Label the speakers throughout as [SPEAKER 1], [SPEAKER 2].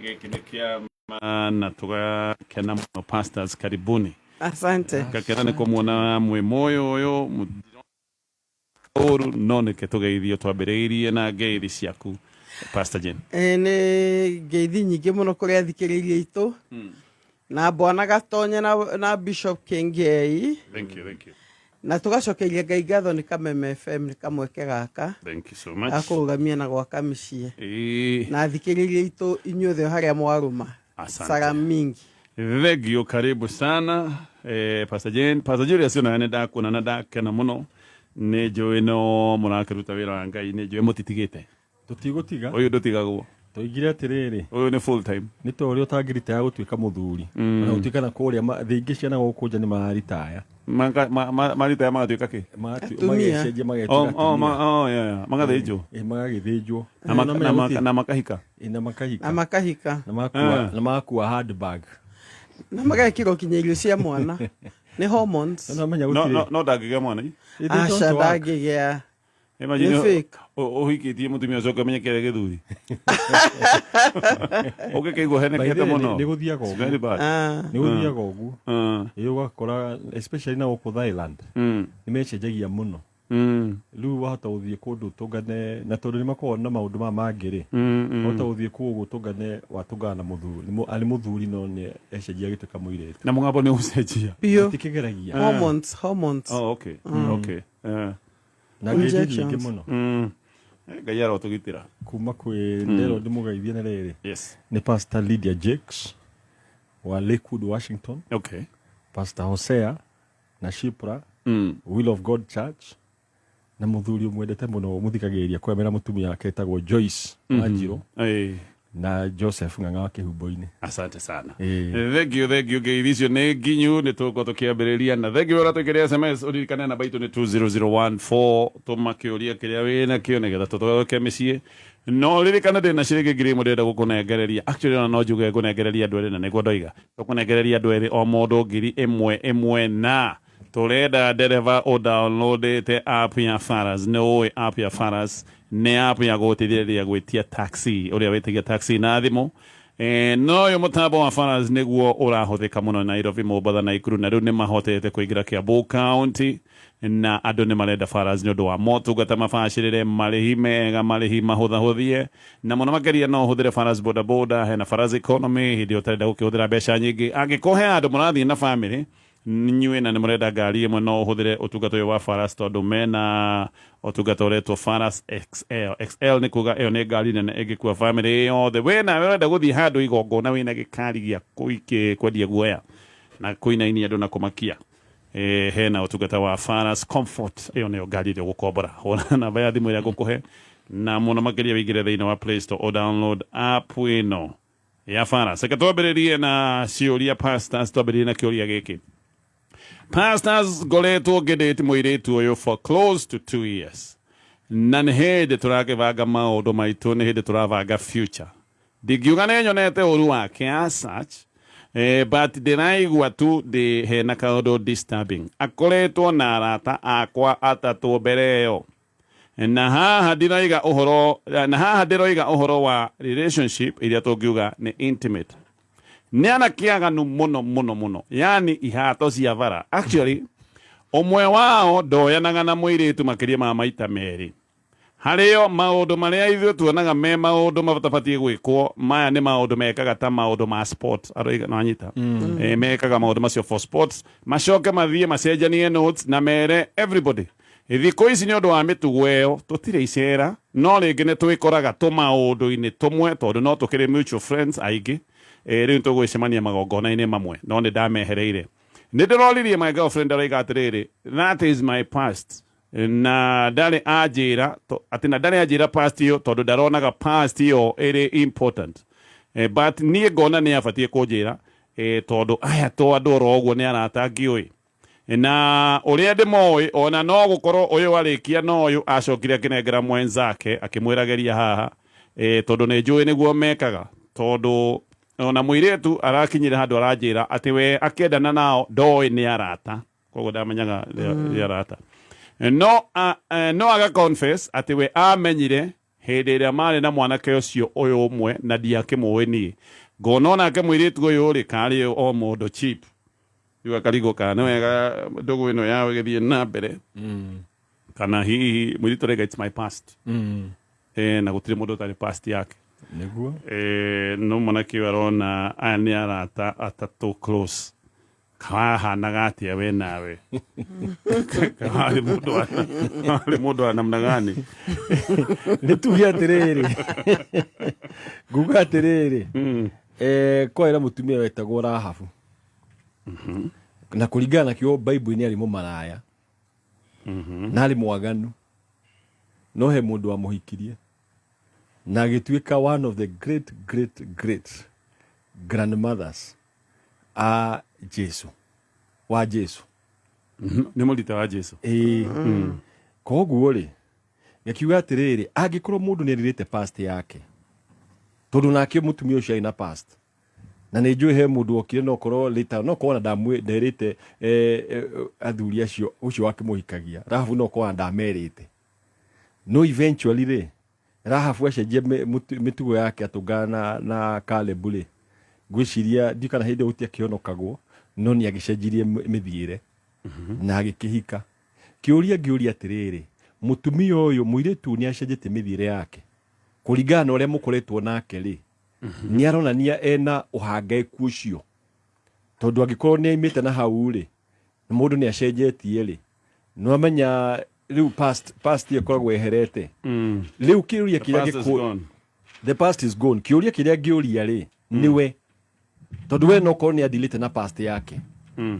[SPEAKER 1] Gĩkĩ nĩ kĩama na tũgakena mũno. Pastors, karibuni.
[SPEAKER 2] Asante.
[SPEAKER 1] Ngakena nĩ kũmuona mwĩ moyo ũyũ ũru, no nĩke tũgeithio twambĩrĩirie na ngeithi ciaku, Pastor Jane.
[SPEAKER 2] Nĩ ngeithi nyingĩ mũno kũrĩ athikĩrĩria aitũ na Bwana Gatonye na Bishop Kengei.
[SPEAKER 1] Thank you, thank you.
[SPEAKER 2] Na tũgacokeria Ngai ngatho nĩ Kameme FM nĩ kamweke gaka
[SPEAKER 1] Thank you so much.
[SPEAKER 2] ga kũrũgamia na gwaka mĩciĩ.
[SPEAKER 1] Ĩĩ.
[SPEAKER 2] Na athikĩrĩria aitũ inyuothe o harĩa mwarũma.
[SPEAKER 1] Asante.
[SPEAKER 2] Sara mingi.
[SPEAKER 1] Thank you, karibu sana Pastor Jane. Pastor Julius, ona nĩ ndakuona na ndakena mũno. Nĩ njũĩ no mũrakĩruta wĩra wa Ngai, nĩ njũĩ mũtitigĩte.
[SPEAKER 3] Tũtigũtiga.
[SPEAKER 1] Ũyũ ndũtigagwo.
[SPEAKER 3] Tũigire atĩrĩrĩ.
[SPEAKER 1] Ũyũ nĩ full time.
[SPEAKER 3] Nĩ ta ũrĩa ũtangĩritaya gũtuĩka mũthuri, ona gũtuĩka na kũrĩa thĩ ingĩ ciana gũkũ nja nĩ mararitaya.
[SPEAKER 1] Maritaya magatuĩka kĩ?
[SPEAKER 2] Atumia.
[SPEAKER 3] Magecenjia magetuĩka atumia.
[SPEAKER 1] Oh, yeah. Magathĩnjwo.
[SPEAKER 3] Ĩ, magagĩthĩnjwo.
[SPEAKER 1] Na makahika.
[SPEAKER 3] Ĩ, na makahika.
[SPEAKER 2] Na makahika.
[SPEAKER 3] Na makua handbag.
[SPEAKER 2] Na magekĩrwo kinya irio cia mwana nĩ hormones.
[SPEAKER 3] Na menya
[SPEAKER 1] No,
[SPEAKER 3] gũtirĩ.
[SPEAKER 1] no, no ndangĩgĩa mwana.
[SPEAKER 3] It don't
[SPEAKER 2] Aca,
[SPEAKER 3] work.
[SPEAKER 2] ndangĩgĩa.
[SPEAKER 1] Imagine
[SPEAKER 2] Nĩ fake.
[SPEAKER 1] Ũhikĩtie mũtumia ũcoke ũmenye kĩarĩ gĩthuri. Ũngĩkĩigua
[SPEAKER 3] By
[SPEAKER 1] henekete
[SPEAKER 3] the way,
[SPEAKER 1] mũno.
[SPEAKER 3] nĩ gũthiaga
[SPEAKER 1] It's
[SPEAKER 3] ũguo.
[SPEAKER 1] very bad.
[SPEAKER 2] Ah.
[SPEAKER 3] Nĩ gũthiaga ũguo.
[SPEAKER 1] Ah.
[SPEAKER 3] Ĩ, ũgakora especially na gũkũ Thailand nĩ mecenjagia mũno. Rĩu wahota gũthiĩ kũndũ ũtũngane na tondũ nĩ makoragwo na maũndũ maya mangĩ rĩ, wahota gũthiĩ kũu ũguo ũtũngane, watũngana na mũthuri, arĩ mũthuri no nĩ ecenjia agĩtuĩka mũirĩtu.
[SPEAKER 1] Na mũgambo nĩ ũcenjia.
[SPEAKER 2] Biũ.
[SPEAKER 3] Matikĩgeragia.
[SPEAKER 2] Hormones, hormones.
[SPEAKER 1] Oh, okay. Okay.
[SPEAKER 3] Na ngeithi nyingĩ
[SPEAKER 2] Injections.
[SPEAKER 3] mũno.
[SPEAKER 1] Ngai arotũgitĩra.
[SPEAKER 3] Kuma kwĩ nderwo ndĩmũgeithie na rĩrĩ.
[SPEAKER 1] Yes.
[SPEAKER 3] Nĩ Pastor Lydia Jakes wa Lakewood, Washington. Pastor Hosea na Shipra, Will of God Church, na mũthuri ũmwendete mũno mũthikagĩrĩria kwemera mũtumia wake etagwo Joyce Wanjirũ na Joseph Ng'ang'a wa Kĩhumbo-inĩ.
[SPEAKER 1] Asante sana.
[SPEAKER 3] Ĩĩ.
[SPEAKER 1] Thank you, thank you. Ngeithi icio nĩ nginyu, nĩ tũgũkorwo tũkĩambĩrĩria na thank you ũrĩa tũikĩrĩa SMS. Ũririkane namba itũ nĩ 20014. Tũma kĩũria kĩrĩa wĩ nakĩo nĩgetha tũthondeke mĩciĩ. No ririkane ndĩna ciringi 1000 ndĩrenda gũkũnengereria. Actually, ona no njuge ngũnengereria andũ erĩ, na nĩguo ndoiga tũkũnengereria andũ erĩ, o mũndũ 1000 1000, na tũrenda ndereba ũ downloadĩte app ya Faras. Nĩ ũĩ app ya Faras nĩ app ya gũgũteithĩrĩria gwĩtia taxi, ũrĩa wĩtagia taxi na thimũ. No ũyũ mũtambo wa Faras nĩguo ũrahũthĩka mũno Nairobi, Mombatha, Naikuru, na rĩu nĩ mahotete kũingĩra Kiambu County, na andũ nĩ marenda Faras nĩ ũndũ wa motungata mabacĩrĩre, marĩhi mega, marĩhi mahũthahũthie, na mũno makĩria no ũhũthĩre Faras boda boda, hena Faras economy hĩndĩ ĩyo ũtarenda gũkĩhũthĩra mbeca nyingĩ. Angĩkorwo he andũ mũrathiĩ na family inyuĩ na nĩ mũrenda ngari ĩmwe, no ũhũthĩre ũtungata ũyũ wa Faras tondũ mena ũtungata ũretwo Faras XL. XL nĩ kuga ĩyo nĩ ngari nene ĩngĩkua family yothe. We nawe ũrenda gũthiĩ handũ igongona wĩna gĩkari gĩa kwendia guoya na kũinainia andũ na kũmakia, hena ũtungata wa Faras Comfort. Ĩyo nĩyo ngari ĩrĩa ũgũkombora. Hũra namba ya thimũ ĩrĩa ngũkũhe, na mũno makĩria wĩingĩre thĩinĩ wa Play Store o download app ĩno ya Faras. Reke twambĩrĩrie na ciũria, pastors. Twambĩrĩrie na kĩũria gĩkĩ. Pastors, ngoretwo ngĩdate mũirĩtu ũyũ for close to 2 years, na nĩ hĩndĩ tũrakĩbanga maũndũ maitũ, nĩ hĩndĩ tũrabanga future. Ndingiuga nĩ nyonete ũru wake as such, but ndĩraigua tu ndĩ hena kaũndũ disturbing. Akoretwo na arata akwa atatũ mbere ĩyo, na haha ndiroiga ũhoro na haha ndĩroiga ũhoro wa relationship iria tũngiuga nĩ intimate. Nĩ anake aganu mũno mũno mũno, yani ihato cia bara. Actually, ũmwe wao ndoyanaga na mũirĩtu makĩria ma maita merĩ. Harĩo maũndũ marĩa ithuĩ tuonaga me maũndũ matabatiĩ gwĩkwo, maya nĩ maũndũ mekaga ta maũndũ ma sport. Aroiga nĩwanyita? Mekaga maũndũ macio for sports, macoke mathiĩ macenjanie notes na mere everybody. Thikũ ici nĩ ũndũ wa mĩtugo ĩyo tũtirĩ icera, no rĩngĩ nĩ twĩkoraga tũmaũndũ-inĩ tũmwe tondũ no tũkĩrĩ mutual friends aingĩ. Rĩu nĩ tũgũgĩcemania magongona-inĩ mamwe, no nĩ ndamehereire. Nĩ ndĩroririe my girlfriend, aroiga atĩrĩrĩ, "That is my past," na ndarĩ anjĩra atĩ na ndarĩ anjĩra past ĩyo tondũ ndaronaga past ĩyo ĩrĩ important. But niĩ ngona nĩ abatiĩ kũnjĩra, tondũ aya to andũ oro ũguo, nĩ arata ngĩũĩ na ũrĩa ndĩmoĩ. Ona no gũkorwo ũyũ arĩkia na ũyũ acokire akĩnengera mwenzake akĩmwĩra geria haha, tondũ nĩ njũĩ nĩguo mekaga, tondũ ona mũirĩtu arakinyire handũ aranjĩra atĩ we akĩendana nao ndoĩ nĩ arata, koguo ndamenyaga nĩ arata, no aga confess atĩ we amenyire. Hĩndĩ ĩrĩa marĩ na mwanake ũcio ũyũ ũmwe na ndiakĩmũĩ niĩ. Ngona onake mũirĩtu ũyũ rĩ karĩ o mũndũ cheap. Rĩu akarigwo kana nĩ wega ndũgũ ĩno yao ĩgĩthiĩ na mbere kana hihi mũirĩtu arauga it's my past. Na gũtirĩ mũndũ ũtarĩ past yake.
[SPEAKER 3] Nĩguo.
[SPEAKER 1] No mwanake ũyũ arona aya nĩ arata atatũ close. Kahanaga atĩa we nawe? Harĩ mũndũ wa namna gani?
[SPEAKER 3] Nĩ tuge atĩrĩrĩ, nguga atĩrĩrĩ, kwarĩ na mũtumia wetagwo Rahabu. Na kũringana na kiugo Bible-inĩ arĩ mũmaraya. Na arĩ mwaganu. No he mũndũ wamũhikirie. Na agĩtuĩka one of the great great great grandmothers a Jesu, wa Jesu.
[SPEAKER 1] Nĩ mũrita wa Jesu.
[SPEAKER 3] Ĩĩ. Koguo rĩ, ngakiuga atĩrĩrĩ, angĩkorwo mũndũ nĩ erirĩte past yake, tondũ nake mũtumia ũcio arĩ na past, na nĩ njũĩ he mũndũ okire no korwo later, no korwo ona nderĩte athuri acio, ũcio wakĩmũhikagia, Rahabu no korwo ona ndamerĩte. No eventually rĩ, Rahabu acenjia mĩtugo yake atũngana na Caleb rĩ, ngwĩciria ndiũ kana hĩndĩ ĩyo gũtiakĩhonokagwo, no nĩ agĩcenjirie mĩthiĩre na agĩkĩhika. Kĩũria ngĩũria atĩrĩrĩ, mũtumia ũyũ mũirĩtu nĩ acenjetie mĩthiĩre yake kũringana na ũrĩa mũkoretwo nake rĩ, nĩ aronania ena ũhangaĩku ũcio, tondũ angĩkorwo nĩ aimĩte na hau rĩ, mũndũ nĩ acenjetie rĩ, nĩ wamenya rĩu past ĩkoragwo yeherete. Rĩu kĩũria kĩrĩa
[SPEAKER 1] past is gone.
[SPEAKER 3] The past is gone. Kĩũria kĩrĩa ngĩũria rĩ, nĩwe, tondũ we no korwo nĩ adilĩte na past yake,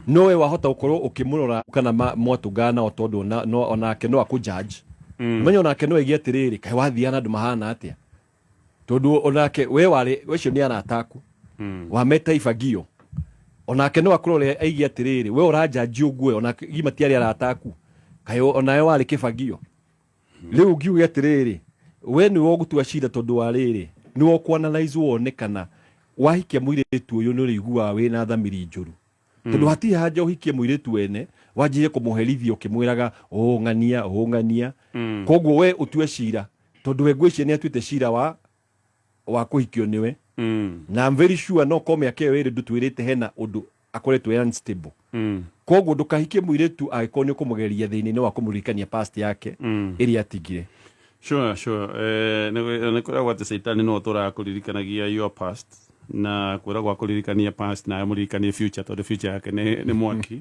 [SPEAKER 3] no we wahota gũkorwo ũkĩmũrora kana mwatũngana nao, tondũ onake no akũ judge. Menya onake no aigue atĩrĩrĩ, kaĩ wathiaga na andũ mahana atĩa, tondũ onake we warĩ ũcio nĩ arata aku wameta ibagio, onake no akũrore aigue atĩrĩrĩ, we ũranjanji ũguo, onake gima tiarĩ arata aku, kaĩ onawe warĩ kĩbagio. Rĩu ngiuge atĩrĩrĩ, we nĩwe ũgũtua cira, tondũ wa rĩrĩ, nĩwe ũkũ-analyze wone kana wahikia mũirĩtu ũyũ nĩ ũrĩiguaga wĩna thamiri njũru, tondũ hatirĩ haja ũhikie mũirĩtu wene wanjie kũmũherithia ũkĩmwĩraga ũng'ania ũng'ania. Koguo we ũtue cira, tondũ we ngwĩciria nĩ atuĩte cira wa kũhikio nĩwe, na I'm very sure no korwo mĩaka ĩyo ĩrĩ ndũtwĩrĩte hena ũndũ akoretwo e unstable. Koguo ndũkahikie mũirĩtu angĩkorwo nĩ ũkũmũgeria thĩinĩ wa kũmũririkania past yake ĩrĩa atigire.
[SPEAKER 1] Sure. Nĩ kwĩragwo atĩ Caitani no ũtũraga kũririkanagia your past, na kwĩragwo akũririkania past na amũririkanie future, tondũ future yake nĩ mwaki.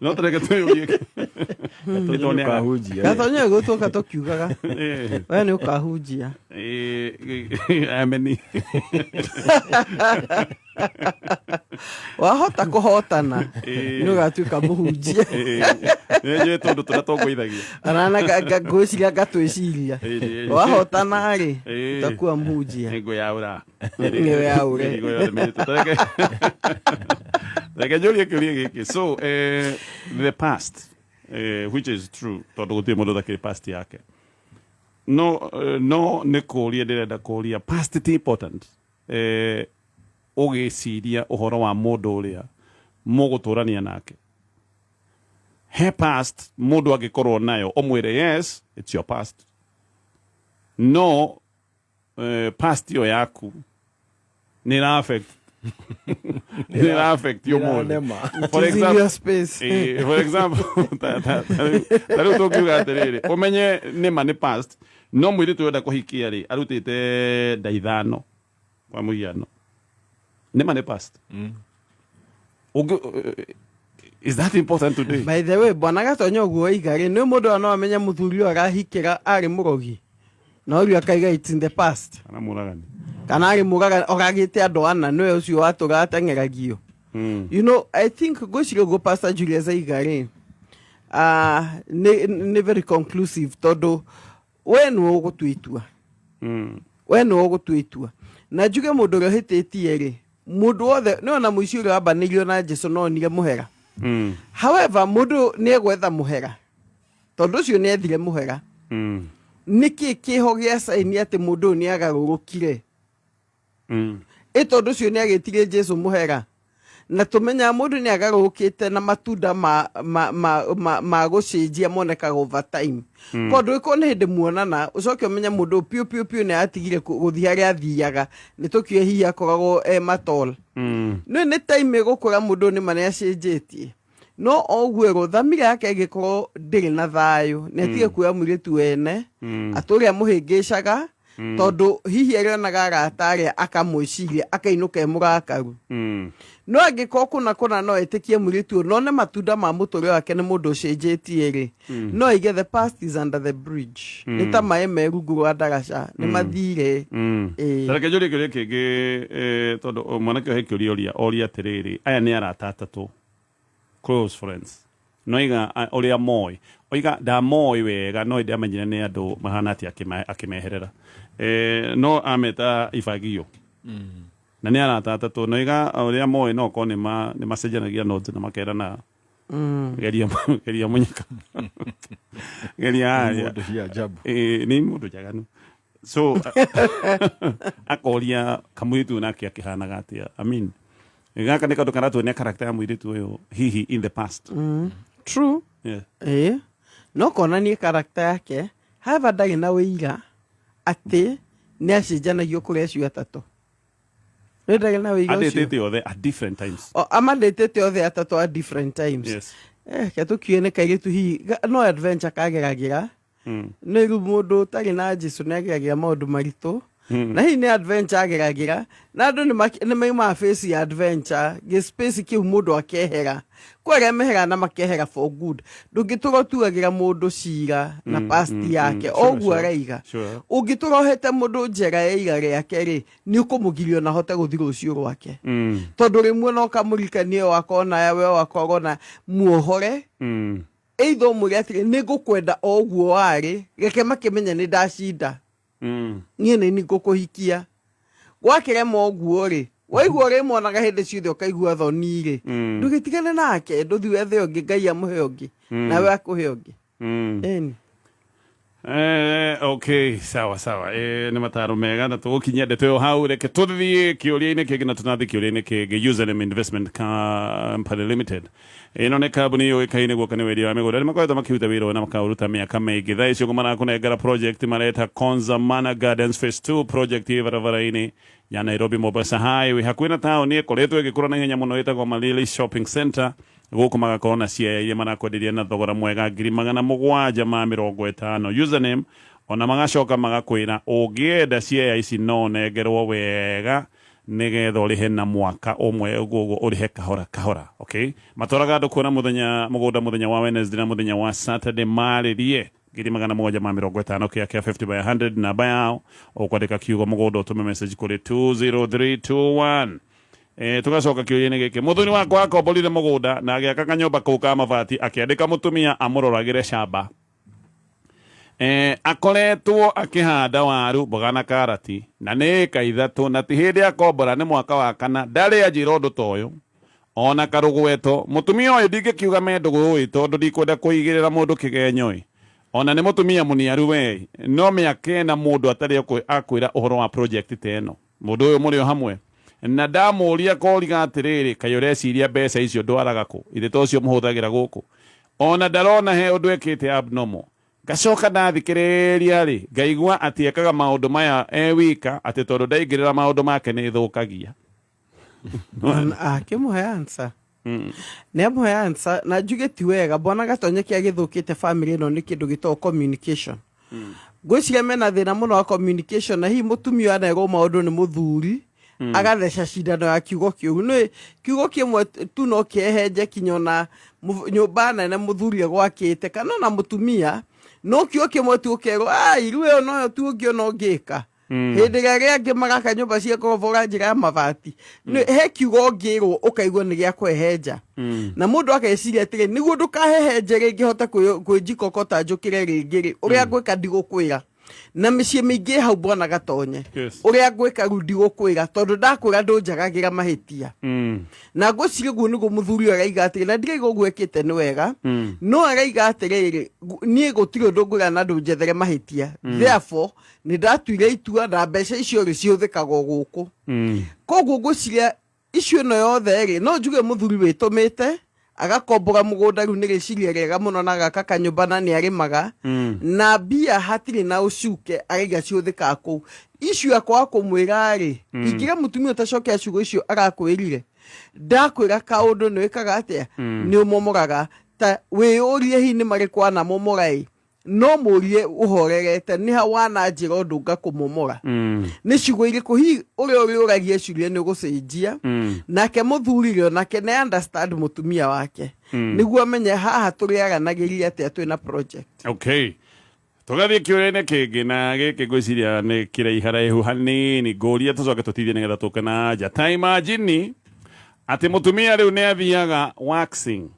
[SPEAKER 1] No tũreke twĩyũrie.
[SPEAKER 3] Tondũ nĩ ũkahunjia.
[SPEAKER 2] Gatonyo gũtũka tũkiugaga we nĩ ũkahunjia.
[SPEAKER 1] Ameni.
[SPEAKER 2] Wahota kũhotana nĩ ũgatuĩka mũhunjia.
[SPEAKER 1] Nĩ njũĩ tondũ tũrĩa tũngũithagia.
[SPEAKER 2] Ona ngwĩciria ngatwĩciria wahotana rĩ, ũtakuwa mũhunjia.
[SPEAKER 1] Nĩngwĩyaũra.
[SPEAKER 2] Nĩwĩyaũre.
[SPEAKER 1] Mĩrigo yothe mĩritũ. Reke njũrie kĩũria gĩkĩ. So the past, which is true, tondũ gũtirĩ mũndũ ũtakĩrĩ past yake, no nĩ kũũria ndĩrenda kũũria, past ti important ũgĩciria ũhoro wa mũndũ ũrĩa mũgũtũrania nake? He past mũndũ angĩkorwo nayo ũmwĩre, "Yes, it's your past," no past ĩyo yaku nĩ ĩra affect ũmũthĩ.
[SPEAKER 3] Nĩranema.
[SPEAKER 1] For
[SPEAKER 2] It is in
[SPEAKER 1] example,
[SPEAKER 2] your space.
[SPEAKER 1] For example, ta rĩu tũngiuga atĩrĩrĩ, ũmenye nĩma nĩ past, no mũirĩtu ũrenda kũhikia rĩ, arutĩte nda 5 kwa mũhiano, nĩma nĩ past. Is that important today?
[SPEAKER 2] By the way, bwana Gatonya, ũguo waiga rĩ, nĩ mũndũ no amenye mũthuri ũyũ arahikĩra arĩ mũrogi, no rĩu akaiga it's in the past.
[SPEAKER 1] Kana mũragani.
[SPEAKER 2] Kana arĩ mũraga oragĩte andũ ana, nĩwe ũcio watũra ateng'eragio. I think ngwĩciria ũguo Pastor Julius aiga rĩ, nĩ very conclusive, tondũ we nĩwe ũgũtua itua. We nĩwe ũgũtua itua, na njuge mũndũ ũrĩa ũhĩtĩtie rĩ, mũndũ wothe nĩ ona mũici ũrĩa wambanĩirio na Jesu no onire mũhera. However, mũndũ nĩ egwetha mũhera, tondũ ũcio nĩ ethire mũhera. Nĩkĩ kĩho gĩa saini atĩ mũndũ ũyũ nĩ agarũrũkire? Ĩ tondũ ũcio nĩ agĩtirie Jesu mũhera. Na tũmenyaga mũndũ nĩ agarũrũkĩte na matunda ma gũcenjia monekaga over time. Ko ndũgĩkorwo nĩ hĩndĩ muonana ũcoke ũmenye mũndũ ũyũ piũ piũ piũ nĩ atigire gũthiĩ harĩa athiaga, nĩ tũkiuge hihi akoragwo e matol. Nĩ nĩ time ĩgũkora mũndũ ũyũ nĩma nĩ acenjetie. No oguo thamira yake ĩngĩkorwo ndĩrĩ na thayũ, nĩ atige kuoya mũirĩtu wene atũre amũhĩngĩcaga, tondũ hihi arĩonaga arata arĩa akamwĩciria akainũka e mũrakaru. No angĩkorwo kũna kũna no etĩkie mũirĩtu ũyũ, none matunda ma mũtũrĩre wake nĩ mũndũ ũcenjetie rĩ, no aige the past is under the bridge. Nĩ ta maĩ me rungu rwa ndaraca, nĩ mathire. Ĩĩ.
[SPEAKER 1] Reke njũrie kĩũria kĩngĩ, tondũ mwanake ũyũ he kĩũria oria, oria atĩrĩrĩ, aya nĩ arata atatũ, close friends, no iga ũrĩa moĩ, oiga ndamoĩ wega, no ĩndĩ amenyire nĩ andũ mahana atĩa akĩmeherera. No ameta ibagio na nĩ arata atatũ, no iga ũrĩa moĩ no korwo nĩ macenjanagia notes na makerana geria geria mũnyaka geria harĩa.
[SPEAKER 3] Mũndũ cia ajabu.
[SPEAKER 1] Nĩ mũndũ njaganu, so akoria kamũirĩtu nake akĩhanaga atĩa. I mean, gaka nĩ kaũndũ karatuonia character ya mũirĩtu ũyũ hihi in the past.
[SPEAKER 2] True. Ĩĩ, no konanie character yake. However, ndarĩ na ũira atĩ nĩ acenjanagio kũrĩ acio atatũ. Nĩ ndarĩ na ũira ũcio.
[SPEAKER 1] Andĩtĩte othe at different times.
[SPEAKER 2] O, amandĩtĩte othe atatũ at different times.
[SPEAKER 1] Yes.
[SPEAKER 2] Ke tũkiuge nĩ kairĩtu hihi no adventure kageragĩra. Nĩ rĩu mũndũ ũtarĩ na Jesu nĩ ageragĩra maũndũ maritũ. Na hihi nĩ adventure ageragĩra, na andũ nĩ maumaga face ya adventure, gĩ space kĩu mũndũ akehera. Kwĩ arĩa meheraga na makehera for good. Ndũngĩtũra ũtuagĩra mũndũ cira na past yake, o ũguo araiga. Ũngĩtũra ũhete mũndũ njera ya ira rĩake rĩ, nĩ ũkũmũgiria ona ahote gũthiĩ rũciũ rwake. Tondũ rĩmwe no ũkamũririkania we wakwa ona we wakwa ona muohore. Either ũmwĩre atĩrĩ, nĩ ngũkwenda o ũguo warĩ, reke makĩmenye nĩ ndacinda. Niĩ nĩ niĩ ngũkũhikia. Gwakĩrema ũguo rĩ, waigua ũrĩmuonaga hĩndĩ ciothe ũkaigua thoni rĩ, ndũgĩtigane nake, ndũthiĩ wethe ũngĩ, Ngai amũhe ũngĩ, nawe akũhe ũngĩ. Ĩni.
[SPEAKER 1] Okay, sawa sawa. Nĩ mataro mega na tũgũkinyia ndeto ĩyo hau. Reke tũthiĩ kĩũria-inĩ kĩngĩ na tũnathiĩ kĩũria-inĩ kĩngĩ. Username Investment Company Limited. Ĩno nĩ kambuni yũĩkaine guoka nĩ wendia wa mĩgũnda. Nĩ makoretwo makĩruta wĩra ũyũ na makaũruta mĩaka mĩingĩ. Thaa ici ũguo marakũnengera project mareta Konza Manor Gardens Phase 2, project ĩ barabara-inĩ ya Nairobi Mombasa Highway, hakuhĩ na taũni ĩkoretwo ĩgĩkũra na ihenya mũno ĩtagwo Malili Shopping Center. Gũkũ magakorwo na ciea iria marakwenderia na thogora mwega 750,000. Username ona magacoka magakwĩra ũngĩenda ciea ici no ũnengerwo wega nĩgetha ũrĩhe na mwaka ũmwe, ũguo ũguo ũrĩhe kahora kahora. Okay, matwaraga andũ kuona mũthenya mũgũnda mũthenya wa Wednesday na mũthenya wa Saturday, marĩrie 750,000 kĩa kĩa 50 by 100. Namba yao ũkwandĩka kiugo mũgũnda ũtũme message kũrĩ 20321. Tugacoka kĩũria-inĩ gĩkĩ, mũthuri wakwa akomborire mũgũnda na agĩaka kanyũmba kũu ka mabati, akĩandĩka mũtumia amũroragĩre shamba. Akoretwo akĩhanda waru, mboga na karati, na nĩ ĩka 3, na ti hĩndĩ akombora, nĩ mwaka wa kana. Ndarĩ anjĩra ũndũ ta ũyũ ona karũgweto. Mũtumia ũyũ ndingĩkiuga me ndũgũ ĩ, tondũ ndikwenda kũigĩrĩra mũndũ kĩgenyo ĩ, ona nĩ mũtumia mũniaru we, no mĩaka 4 mũndũ atarĩ akwĩra ũhoro wa project ta ĩno. Mũndũ ũyũ mũrĩ o hamwe na ndamũria koriga atĩrĩrĩ, kaĩ ũreciria mbeca icio ndwaraga kũ? Ithe to cio mũhũthagĩra gũkũ? Ona ndarona he ũndũ ekĩte abnormal. Ngacoka ndathikĩrĩria rĩ, ngaigua atĩ ekaga maũndũ maya e wika, atĩ tondũ ndaingĩrĩra maũndũ make nĩ thũkagia.
[SPEAKER 2] Akĩmũhe answer. Nĩ amũhe answer na njuge ti wega. Bwana Gatonye kĩrĩa gĩthũkĩte family ĩno nĩ kĩndũ gĩtagwo communication. Ngwĩciria mena thĩna mũno wa communication, na hihi mũtumia ũyũ anerwo maũndũ nĩ mũthuri agatheca cindano ya kiugo kĩũru. Nĩ kiugo kĩmwe tu no kĩehenje kinya ona nyũmba nene mũthuri egwakĩte kana ona mũtumia, no kiugo kĩmwe tu ũkerwo, ai rĩu ĩyo noyo tu ũngĩona ũngĩka. Hĩndĩ ĩrĩa arĩa angĩ magaka nyũmba cia ngoroba njĩra ya mabati. He kiugo ũngĩrwo ũkaigua nĩ gĩa kũhehenja. Na mũndũ akeciria atĩrĩ, nĩguo ndũkahehenje rĩngĩ hote kwĩnjikokota njũkĩre rĩngĩ rĩ, ũrĩa ngwĩka ndigũkwĩra. Na mĩciĩ mĩingĩ hau Bwana Gatonye. Ũrĩa ngwĩka rĩu ndigũkwĩra, tondũ ndakwĩra ndũnjagagĩra mahĩtia. Na ngwĩciria ũguo nĩguo mũthuri ũyũ araiga atĩrĩ, na ndiraiga ũguo ekĩte nĩ wega. No araiga atĩrĩrĩ, niĩ gũtirĩ ũndũ ngwĩra na ndũnjethere mahĩtia. Therefore, nĩ ndatuire itua na mbeca icio rĩ cihũthĩkaga o gũkũ. Koguo ngwĩciria Icio ĩno yothe rĩ, no njuge mũthuri wĩtũmĩte agakombora mũgũnda rĩu nĩ rĩciria rĩega mũno, na agaka kanyũmba na nĩ arĩmaga na mbia hatirĩ na ũcuke, araiga ciũthĩkaga kũu. Icio akwaga kũmwĩra rĩ, ingĩra mũtumia ũtacokera ciugo icio arakwĩrire, ndakwĩra kaũndũ nĩ wĩkaga atĩa, nĩ ũmomoraga. Ta wĩyũrie hihi nĩ marĩkũ anamomora ĩ, no mũrie ũhorerete, nĩ ha wananjĩra ũndũ ngakũmomora, nĩ ciugo irĩkũ hihi ũrĩa ũrĩũragia ciũria nĩ ũgũcenjia. Nake mũthuri rĩ, onake nĩ understand mũtumia wake, nĩguo amenye haha tũrĩaranagĩria atĩa twĩna project.
[SPEAKER 1] Okay, tũgathiĩ kĩũria-inĩ kĩngĩ, na gĩkĩ ngwĩciria nĩ kĩraiharaihu hanini. Ngũria tũcoke tũtithie nĩgetha tũke na nja. Ta imagine atĩ mũtumia rĩu nĩ athiaga waxing,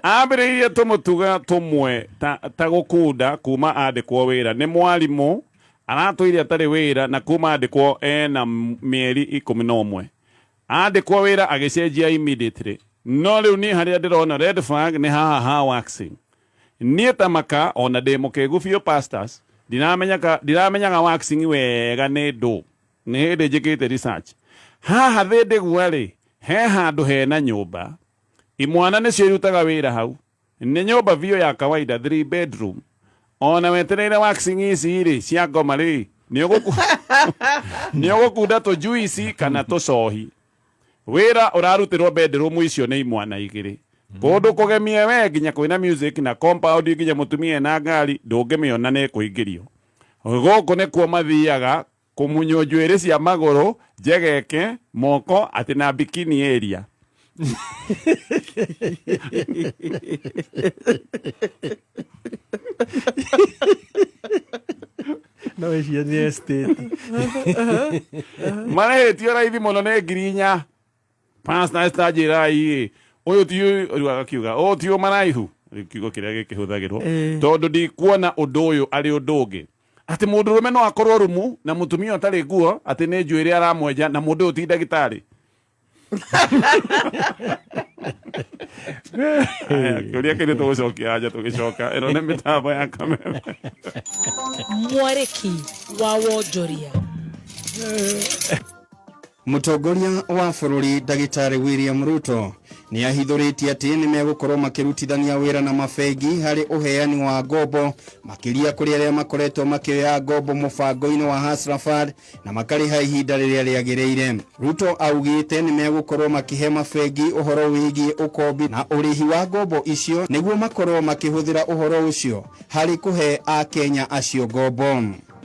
[SPEAKER 1] ambĩrĩirie tũmũtuga tũmwe ta gũkunda kuma andĩkwo wĩra. Nĩ mwarimũ, aratũire atarĩ wĩra, na kuma andĩkwo ena mĩeri 11 andĩkwo wĩra agĩcenjia immediately. No rĩu niĩ harĩa ndĩrona red flag nĩ haha ha waxing. Niĩ ta maka ona ndĩ mũkĩgu biũ, pastors, ndiramenyaga waxing wega nĩ ndũ. Nĩ hĩndĩ njĩkĩte research. Haha thĩndĩgua rĩ, he handũ hena nyũmba, imwana nĩcio irutaga wĩra hau. Nĩ nyũmba biũ ya kawaida, three bedroom. Ona wetereire waxing ici rĩ cia ngoma rĩ, nĩ ũgũkunda tũjuici kana tũcohi. Wĩra ũrarutĩrwo bedroom icio nĩ imwana igĩrĩ, kũndũ kũgemie we, nginya kwĩna music na compound, nginya mũtumia ena ngari ndũngĩmĩona nĩ kũingĩrio. Gũkũ nĩkuo mathiaga kũmunywo njuĩrĩ cia magũrũ, njegeke, moko, atĩ na bikini area.
[SPEAKER 3] No icio nĩ estate.
[SPEAKER 1] Marĩhĩtio raithi mũno, nĩ 4,000. Pastor Esther, njĩrai ũyũ ti rĩu agakiuga ũyũ ti ũmaraihu. Rĩu kiugo kĩrĩa gĩkĩhũthagĩrwo, tondũ ndikuona ũndũ ũyũ arĩ ũndũ ũngĩ, atĩ mũndũrũme no akorwo rumu na mũtumia ũtarĩ nguo, atĩ nĩ njuĩrĩ aramwenja, na mũndũ ũyũ ti ndagĩtarĩ. Aya, kĩũria kĩu nĩ tũgũcokia anja tũgĩcoka. Ĩno nĩ mĩtambo ya kameme.
[SPEAKER 4] Mwarĩki wa wonjoria.
[SPEAKER 5] Mũtongoria wa bũrũri Ndagĩtarĩ William Ruto nĩ ahithũrĩtie atĩ nĩ megũkorwo makĩrutithania wĩra na mabengi harĩ ũheani wa ngombo, makĩria kũrĩ arĩa makoretwo makĩoya ngombo mũbango-inĩ wa Hustler Fund na makarĩha ihinda rĩrĩa rĩagĩrĩire. Ruto augĩte nĩ megũkorwo makĩhe mabengi ũhoro wĩgiĩ ũkombi na ũrĩhi wa ngombo icio, nĩguo makorwo makĩhũthĩra ũhoro ũcio harĩ kũhe Akenya acio ngombo.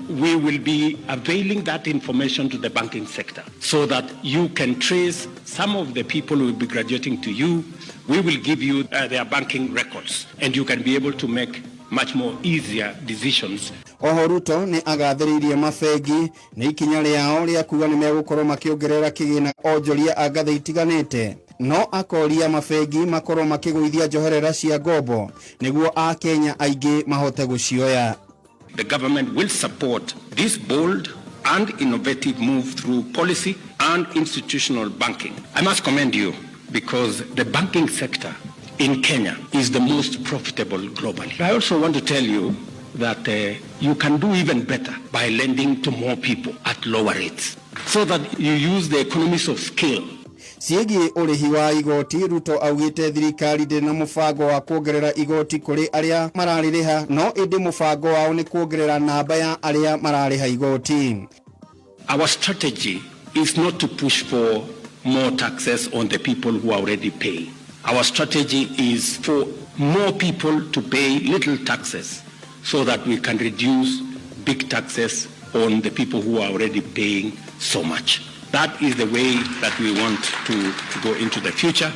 [SPEAKER 6] We will be availing that information to the banking sector so that you can trace some of the people who will be graduating to you. We will give you their banking records and you can be able to make much more easier decisions.
[SPEAKER 5] Oho Ruto nĩ agathĩrĩirie mabengi nĩ ikinya rĩao rĩa kuga nĩ megũkorwo makĩongerera kĩgĩna onjoria a ngathĩ itiganĩte, no akoria mabengi makorwo makĩgũithia njoherera cia ngombo nĩguo Akenya aingĩ mahote gũcioya.
[SPEAKER 6] The government will support this bold and innovative move through policy and institutional banking. I must commend you because the banking sector in Kenya is the most profitable globally. I also want to tell you that you can do even better by lending to more people at lower rates so that you use the economies of scale.
[SPEAKER 5] Ciĩgiĩ ũrĩhi wa igoti, Ruto augĩte thirikari ndĩrĩ na mũbango wa kuongerera igoti kũrĩ arĩa mararĩrĩha, no ĩndĩ mũbango wao nĩ kuongerera namba ya arĩa mararĩha igoti.
[SPEAKER 6] Our strategy is not to push for more taxes on the people who are already paying. Our strategy is for more people to pay little taxes so that we can reduce big taxes on the people who are already paying so much. That is the way that we want to go into the future.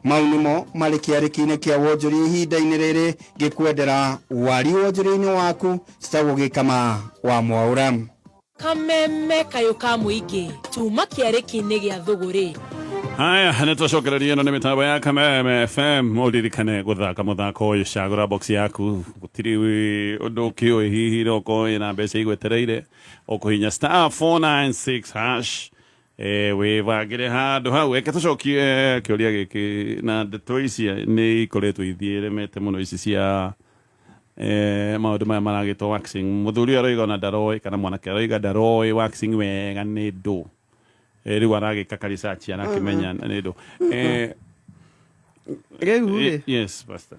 [SPEAKER 5] Mau nĩmo marĩ kĩarĩki-inĩ kĩa wonjoria ihinda-inĩ rĩrĩ. Ngĩkwendera wari wonjoria-inĩ waku, citagwo gĩkama wa Mwaũra.
[SPEAKER 4] Kameme kayũ ka mũingĩ, tuma kĩarĩki-inĩ gĩa thũgũrĩ.
[SPEAKER 1] Haya, nä twacokereria. Ĩno nĩ mĩtambo ya Kameme FM. Ũririkane gũthaka mũthako ũyũ, cagũra box yaku, gũtirĩ ũndũ ũkĩũĩ, hihi roko ĩna mbeca igwetereire. Ũkũhinya *496#, wĩbangĩre handũ hau. Eke tũcokie kĩũria gĩkĩ na ndeto ici nĩ ikoretwo ithiĩ remete mũno, ici cia Maũndũ maya maragĩtwo waxing, mũthuri ũyũ aroiga ona ndaroĩ, kana mwanake aroiga ndaroĩ waxing wega nĩ ndũ. Rĩu aragĩka ka research arakĩmenya nĩ ndũ.
[SPEAKER 2] Rĩu rĩ,
[SPEAKER 1] Yes, pastor.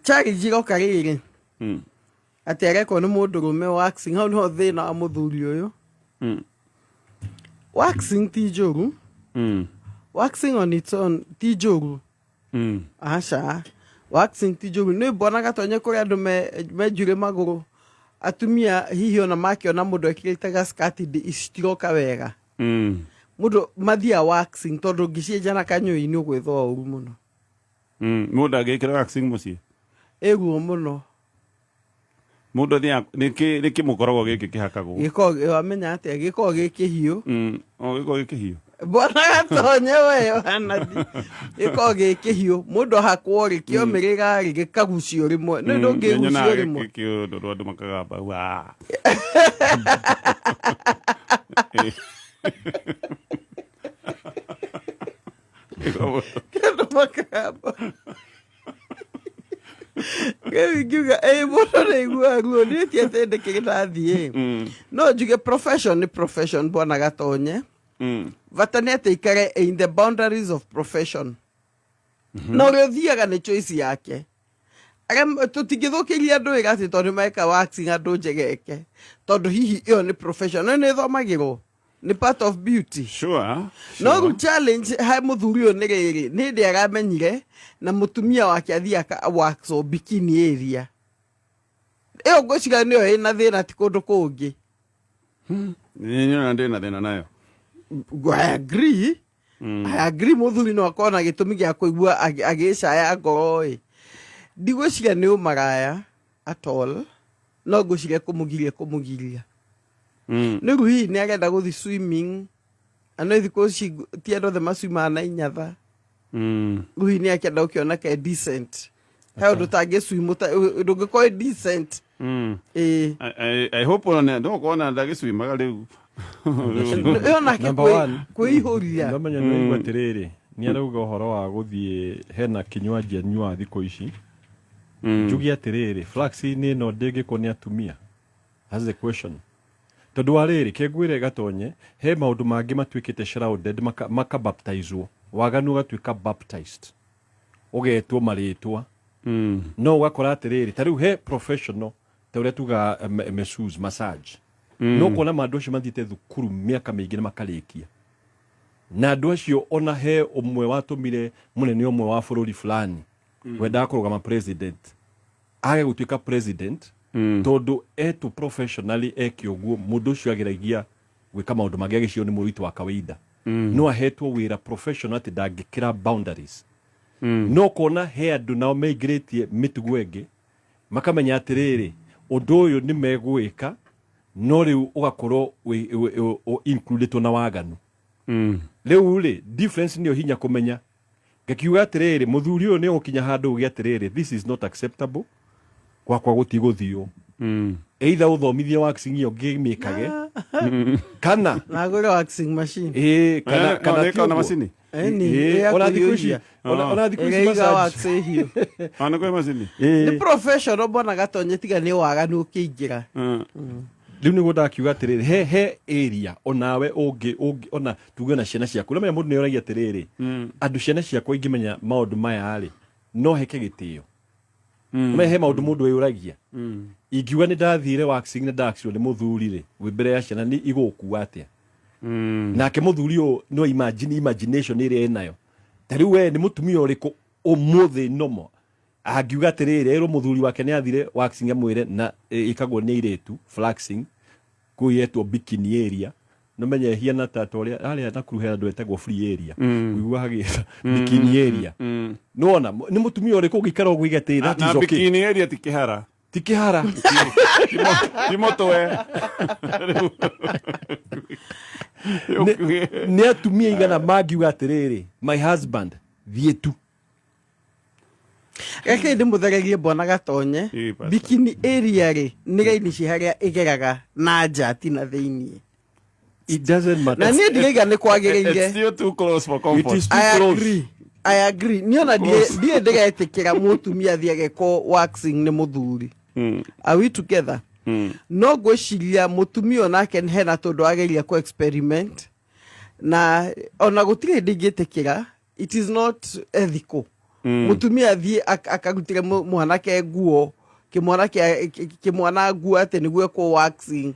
[SPEAKER 2] Challenge iroka rĩrĩ atĩ arekwo nĩ mũndũrũme waxing, hau nĩho thĩna wa mũthuri ũyũ. Waxing ti njũru. Waxing on its own ti njũru. Aca, waxing ti njũru. Nĩ mbonaga tonye kũrĩ andũ menjure magũrũ, atumia hihi ona makĩona mũndũ ekĩrĩte gaskati citiroka wega. Mũndũ mathiaga waxing tondũ ũngĩcienja na kanyũi nĩ ũgwĩthũa ũru mũno.
[SPEAKER 1] Mũndũ angĩkĩra waxing mũciĩ?
[SPEAKER 2] Ĩruo mũno.
[SPEAKER 1] Mũndũ athiaga nĩkĩ mũkoragwo gĩkĩ kĩhakagwo?
[SPEAKER 2] Gĩkoragwo, wamenya atĩa, gĩkoragwo gĩ kĩhiũ.
[SPEAKER 1] O gĩkoragwo gĩ kĩhiũ.
[SPEAKER 2] Bwana Gatonye we wanathi. Gĩkoragwo gĩ kĩhiũ. Mũndũ ahakwo rĩ, kĩomĩrĩra rĩ, gĩkagucio rĩmwe. Nĩ ndũngĩgucio
[SPEAKER 1] Nyonaga
[SPEAKER 2] rĩmwe.
[SPEAKER 1] gĩkĩ kĩũndũ rwa andũ makagamba wa.
[SPEAKER 2] Andũ makagamba. Rĩu ingiuga ĩ mũndũ nĩ aiguaga ruo, niĩ ti atĩ ndĩkĩrĩ ndathiĩ. No njuge profession nĩ profession, Bwana Gatonye. Bata nĩ atĩ ikare in the boundaries of profession. Na ũrĩa ũthiaga nĩ choice yake. Arĩa tũtingĩthũkĩria andũ wĩra atĩ tondũ nĩmareka waxing andũ njegeke, tondũ hihi ĩyo nĩ profession, no nĩ ĩthomagĩrwo, nĩ part of beauty. No rĩu challenge he mũthuri ũyũ nĩ rĩrĩ, nĩ hĩndĩ aramenyire na mũtumia wake athiĩ aka wax o bikini area. Ĩyo ngwĩciria nĩyo ĩna thĩna, ti kũndũ kũngĩ.
[SPEAKER 1] Nĩ nyona ndĩ na thĩna nayo.
[SPEAKER 2] I agree. I agree, mũthuri no akorwo na gĩtũmi gĩa kũigua agĩcaya ngoro ĩ. Ndigwĩciria nĩ ũmaraya at all, no ngwĩciria kũmũgiria. Nĩ rĩu hihi nĩ arenda gũthiĩ swimming, na no thikũ ici ti andũ othe maswimaga na inyatha. Rĩu hihi nĩ akĩenda gũkĩona ke decent. He ũndũ ũtangĩ swim ndũngĩkorwo wĩ decent. Ĩĩ.
[SPEAKER 1] I hope ona no kuona ndagĩcwimaga rĩu.
[SPEAKER 2] Ĩyo nake
[SPEAKER 3] Number one.
[SPEAKER 2] kwĩihũria.
[SPEAKER 3] Ndamenya nĩ waigua atĩrĩrĩ, nĩ arauga ũhoro wa gũthiĩ hena kinywaji anyuaga thikũ ici. Njuge atĩrĩrĩ, flaxing ĩno ndĩngĩkwo nĩ atumia? That's the question. Tondũ wa rĩrĩ, kengwĩre Gatonye, he maũndũ mangĩ matuĩkĩte shrouded, makabaptizwo. Waganu ũgatuĩka baptized. Ũgetwo marĩtwa. No ũgakora atĩrĩrĩ, ta rĩu he professional, ta ũrĩa tugaga masseuse, massage. No kuona andũ acio mathiĩte thukuru mĩaka mĩingĩ na makarĩkia. Na andũ acio ona he ũmwe watũmire mũnene ũmwe wa bũrũri fulani wendaga kũrũgama president age gũtuĩka president, tondũ etwo professionally eke ũguo. Mũndũ ũcio ageragia gwĩka maũndũ mangĩ agĩcirio nĩ mũrũ wa kawaida, no ahetwo wĩra professional atĩ ndangĩkĩra boundaries. No kuona he andũ nao meingĩrĩtie mĩtugo ĩngĩ, makamenya atĩrĩrĩ, ũndũ ũyũ nĩ megwĩka, no rĩu ũgakorwo included na waganu. Rĩu rĩ, difference nĩyo hinya kũmenya. Ngakiuga atĩrĩrĩ, mũthuri ũyũ nĩ ũgũkinya handũ uge atĩrĩrĩ, this is not acceptable, gwakwa gũtigũthiũ. Either ũthomithie waxing ĩyo ngĩmĩkage kana
[SPEAKER 2] Na agũre waxing machine.
[SPEAKER 3] Ĩĩ, kana
[SPEAKER 1] Eh,
[SPEAKER 3] kana
[SPEAKER 1] no,
[SPEAKER 3] ti
[SPEAKER 1] nĩ ĩkoragwo na
[SPEAKER 3] ũguo.
[SPEAKER 1] macini?
[SPEAKER 2] Ĩni,
[SPEAKER 3] Ĩĩ,
[SPEAKER 2] ĩya
[SPEAKER 3] ona thikũ ici
[SPEAKER 2] kũhiũhia.
[SPEAKER 3] ona thikũ ici
[SPEAKER 2] Ĩrĩa iga
[SPEAKER 3] massage.
[SPEAKER 2] wax ĩhiũ.
[SPEAKER 1] Ona kwĩ macini?
[SPEAKER 3] Ĩĩ.
[SPEAKER 2] Nĩ professional, mbona Gatonye, tiga nĩ waganu ũkĩingĩra.
[SPEAKER 3] Rĩu nĩguo ndakiuga atĩrĩrĩ, he area onawe ũngĩ ona tuge na ciana ciaku, ũramenya mũndũ nĩ oragia atĩrĩrĩ, andũ ciana ciakwa ingĩmenya maũndũ maya rĩ, no heke gĩtĩo. Ũmenye he maũndũ mũndũ eyũragia. Ingiuga nĩ ndathire waxing na ndaxirwo nĩ mũthuri rĩ, wĩ mbere ya ciana nĩ igũkua atĩa? Nake mũthuri ũyũ no imagine imagination ĩrĩa enayo. Ta rĩu we nĩ mũtumia ũrĩkũ ũmũthĩ nomo angiuga atĩrĩrĩ, erwo mũthuri wake nĩ athire waxing, amwĩre na ĩkagwo nĩ airĩtu flaxing kũu yetwo bikini area, no menye hiana ta ũrĩa harĩa Nakuru he andũ etagwo free area, ũigua hagĩta bikini area. Nĩwona nĩ mũtumia ũrĩkũ ũngĩikara ũguo uige atĩ that
[SPEAKER 1] Na
[SPEAKER 3] is okay?
[SPEAKER 1] Bikini area ti kĩhara.
[SPEAKER 3] Ti kĩhara.
[SPEAKER 1] Ti mũtwe.
[SPEAKER 3] Nĩ atumia igana mangiuga atĩrĩrĩ, my husband, thiĩ tu?
[SPEAKER 2] Reke ndĩmũthererie, mbona Gatonye.
[SPEAKER 1] Ĩĩ, pastor.
[SPEAKER 2] Bikini area rĩ, nĩ raini ci harĩa ĩgeraga na nja, ti na thĩiniĩ.
[SPEAKER 3] It doesn't matter.
[SPEAKER 2] Na niĩ ndiraiga nĩ
[SPEAKER 1] It's
[SPEAKER 2] kwagĩrĩire.
[SPEAKER 1] still too close for
[SPEAKER 3] It
[SPEAKER 1] comfort.
[SPEAKER 3] is too
[SPEAKER 2] I
[SPEAKER 3] close.
[SPEAKER 2] agree. I agree. Niĩ ona ndiĩ ndĩretĩkĩra mũtumia athiĩ agekwo waxing nĩ mũthuri. Are we together? No ngwĩciria mũtumia onake hena tũndũ ageria kũ experiment na ona gũtirĩ hĩndĩ ingĩtĩkĩra, it is not ethical mũtumia athiĩ akarutĩre mwanake nguo, kĩmwana kĩmwana nguo atĩ nĩguo ekwo waxing,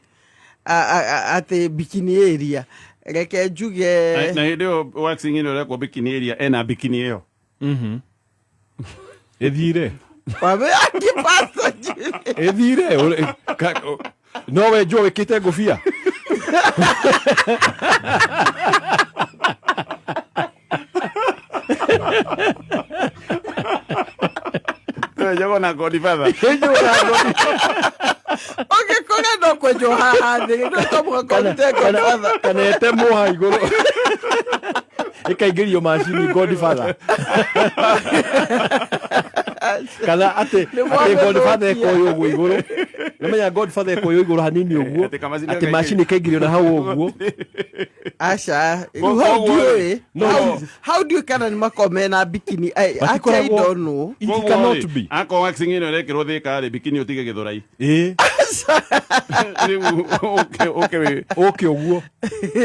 [SPEAKER 2] atĩ bikini area, reke njuge.
[SPEAKER 1] Na hĩndĩ ĩyo waxing ĩno ĩrekwo bikini area, ena bikini ĩyo.
[SPEAKER 3] Ĩthire.
[SPEAKER 2] Wabe akipasa Jimmy.
[SPEAKER 3] Ĩthire. No wenjwo wĩkĩte ngũbia.
[SPEAKER 1] Wenjagwo na Godfather.
[SPEAKER 2] Ũngĩkũra no kwenjwo haha thĩ, no to mũhaka ũrute Godfather.
[SPEAKER 3] Kana ĩtemwo ha igũrũ, ĩkaingĩrio macini Godfather, kana atĩ
[SPEAKER 2] Nĩ
[SPEAKER 3] atĩ Godfather
[SPEAKER 2] mwamũthũkia.
[SPEAKER 3] ĩkoywo ũguo igũrũ. Nĩmenya Godfather ĩkoywo igũrũ hanini ũguo.
[SPEAKER 1] Atĩ kamacini
[SPEAKER 3] Atĩ macini ĩkaingĩrio na hau ũguo.
[SPEAKER 2] Aca, rĩu hau ndiũĩ.
[SPEAKER 3] No.
[SPEAKER 2] Hau ndiũĩ kana nĩ makoragwo mena bikini. Actually, I
[SPEAKER 3] Matikoragwo.
[SPEAKER 2] don't know.
[SPEAKER 3] It cannot be.
[SPEAKER 1] Akorwo waxing ĩno ĩrekĩrwo Thĩka rĩ, bikini ũtige Gĩthũrai.
[SPEAKER 3] Ĩĩ.
[SPEAKER 1] Rĩu ũke wĩ
[SPEAKER 3] Ũke ũguo.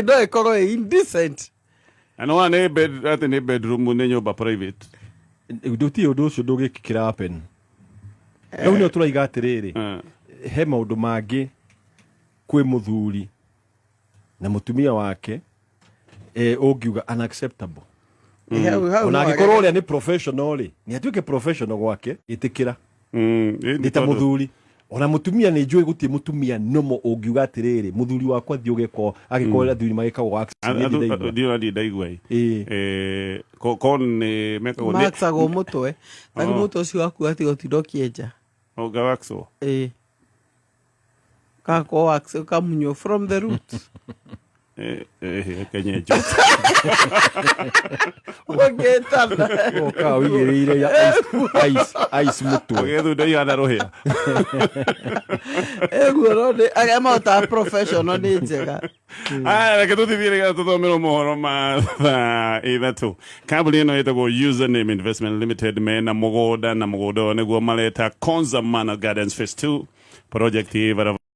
[SPEAKER 2] No ĩkorwo ĩ indecent.
[SPEAKER 1] Na nĩwona nĩ bed, atĩ nĩ bedroom, nĩ nyũmba private.
[SPEAKER 3] Ndũtirĩ ũndũ ũcio ndũgĩkĩra happen. Rĩu nĩo tũraiga atĩrĩrĩ, he maũndũ mangĩ kwĩ mũthuri na mũtumia wake ũngiuga unacceptable.
[SPEAKER 2] Hau
[SPEAKER 3] Ona
[SPEAKER 2] no
[SPEAKER 3] angĩkorwo ũrĩa nĩ professional rĩ, nĩ atuĩke professional gwake, ĩtĩkĩra. Nĩ ta mũthuri ona mũtumia, nĩ njũĩ gũtirĩ mũtumia nomo ũngiuga atĩrĩrĩ, mũthuri wakwa thiĩ ũgekwo, angĩkorwo athuri magĩkagwo wax, niĩ ndindaigua.
[SPEAKER 1] Ndiå ndaigua.
[SPEAKER 3] Ĩĩ.
[SPEAKER 1] Ko nĩ mekagwo nĩ
[SPEAKER 2] Maxagwo mũtwe tagi.
[SPEAKER 1] Oh.
[SPEAKER 2] Mũtwe ũcio waku atiga ũtinda ũkĩenja.
[SPEAKER 1] Ũgawaxwo.
[SPEAKER 2] Ĩĩ, gakwo wax, ũkamunywo from the root.
[SPEAKER 1] Kenyenjo.
[SPEAKER 2] Ũngĩtana.
[SPEAKER 3] Ũkaga ũigĩrĩire ya ice mũtwe.
[SPEAKER 1] Ũgethunda ihana rũhĩa.
[SPEAKER 2] Ĩguo no nĩ arĩa mahotaga professional nĩ njega.
[SPEAKER 1] Aya, reke tũtithie nĩgetha tũthomerwo mohoro ma thaa 3. Kambuni ĩno ĩtagwo Username Investment Limited mena mũgũnda, na mũgũnda ũyũ nĩguo mareta Konza Manor Gardens Phase 2 project ĩ barabara.